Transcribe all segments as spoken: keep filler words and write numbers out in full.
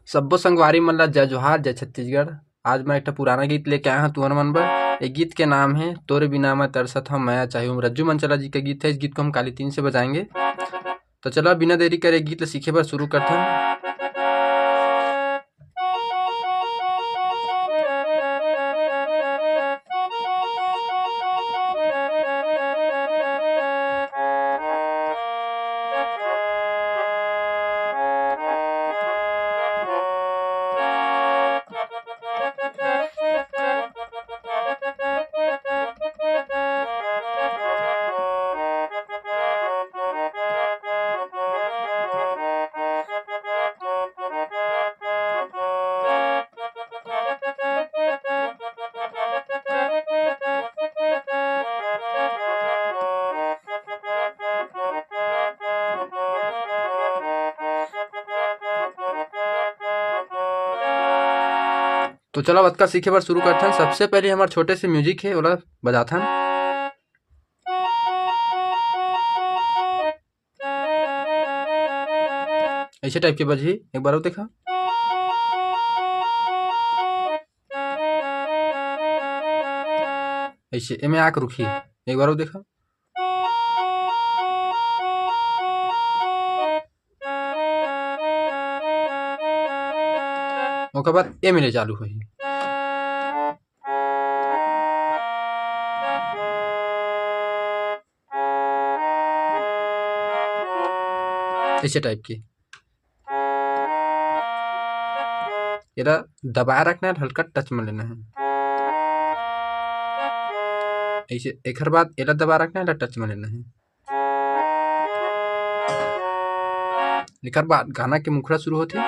सब्बो संगवारी मन ला जय जोहार, जय छत्तीसगढ़। आज मैं एक ठा पुराना गीत लेके आया हूँ तुहर मन बर। ये गीत के नाम है तोरे बिना मैं तरसत हूँ, मया चाही हूँ। रज्जू मनचला जी का गीत है। इस गीत को हम काली तीन से बजाएंगे। तो चला, बिना देरी करे गीत ला सीखे बर शुरू करथन। तो चलो, अतका सीखे बर शुरू करथन। सबसे पहले हमर छोटे से music है, ओला बजाथन। ऐसे type के बजही, एक बार अउ देखा। ऐसे एमे आके रुकही, एक बार अउ देखा। ओकर बाद एमे ले चालू होही। ऐसे type के। एला दबाए रखना है, हल्का touch में लेना है। ऐसे एकर बाद एला दबाए रखना है, touch में लेना है। एकर बाद गाना के मुखड़ा शुरू होथे।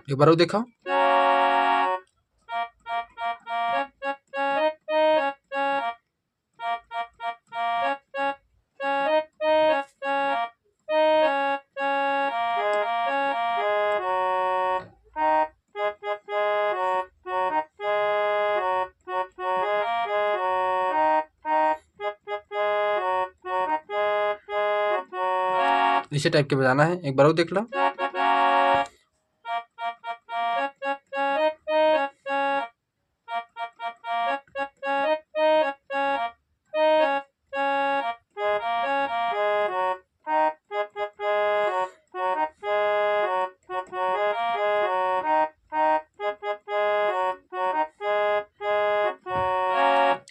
एक बार अउ देखा। इसे type के बजाना है, एक बार अउ देख लो।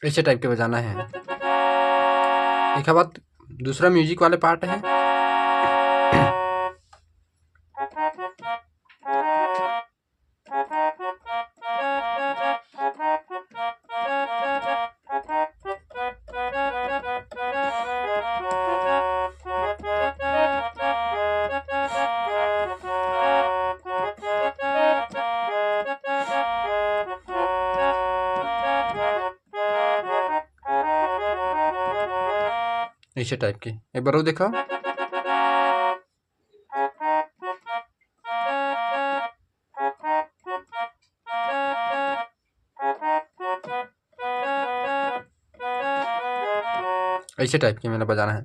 ऐसे type के बजाना है। एक बात, दूसरा music वाले part है। ऐसे type के एक बार अउ देखा। ऐसे type के मेला बजाना है,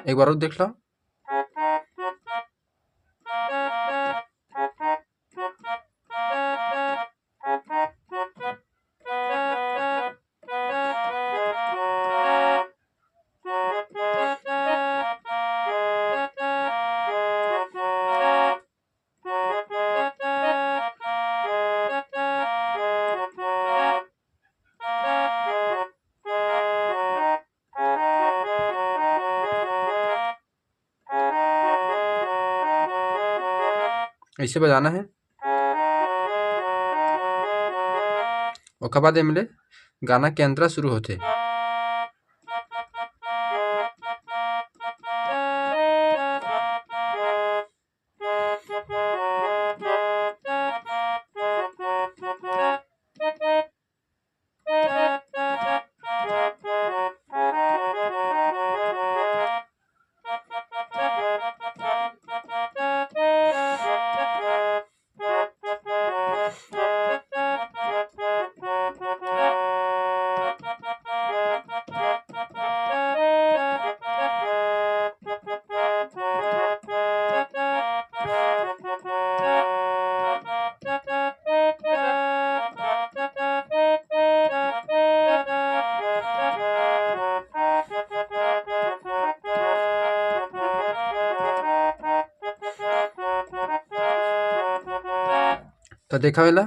एक बार अउ देख लो। ऐसे बजाना है। ओकर बाद एमले गाना के अंतरा शुरू होथे। त देखा एला।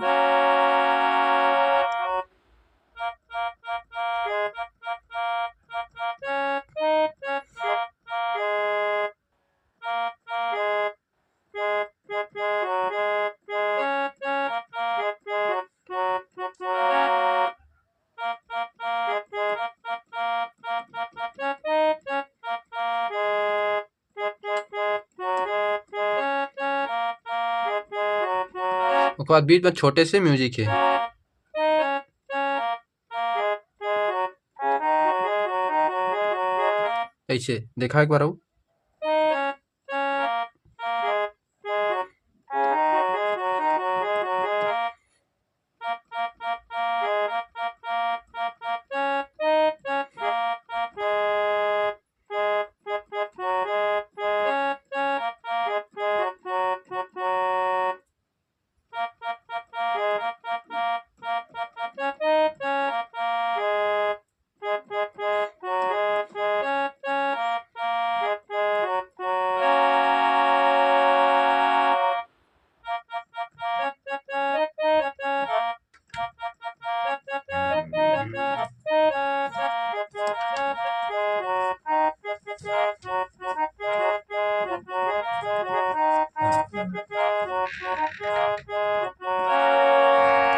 ओकर बाद बीच में छोटे से music हे। ऐसे देखा एक बार अउ।